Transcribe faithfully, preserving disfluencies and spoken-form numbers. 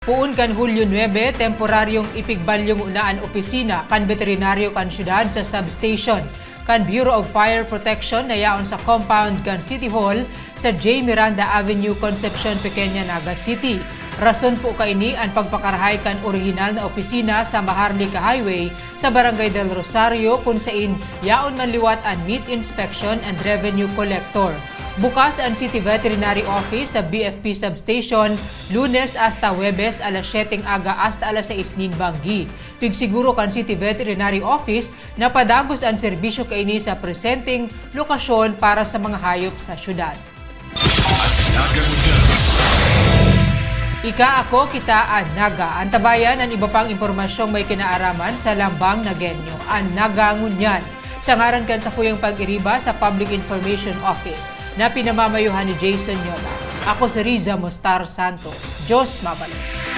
Poon kan Hulyo nuebe, temporaryong ipigbalyo ngona an opisina kan veterinaryo kan syudad sa substation kan Bureau of Fire Protection na yaon sa compound kan City Hall sa J Miranda Avenue, Concepcion Pequeña, Naga City. Rason po kaini an pagpakarahay kan orihinal na opisina sa Maharlika Highway sa Barangay Del Rosario, kun sain yaon man liwat an meat inspection and revenue collector. Bukas an City Veterinary Office sa B F P Substation, Lunes hasta Huwebes, alas siyete ng aga hasta alas sais nin banggi. Pigsiguro kan City Veterinary Office na padagos an serbisyo kaini sa presenteng lokasyon para sa mga hayop sa syudad. Naga Ngunyan. Ika, ako, kita, an Naga. Antabayan an iba pang impormasyong may kinaaraman sa Lambang Nagenyo, an Naga Ngunyan. Sa ngaran kan sakuyang pag-iriba sa Public Information Office, na pinamamayohan ni Jason Yola. Ako si Riza Mostar Santos. Diyos mabalos.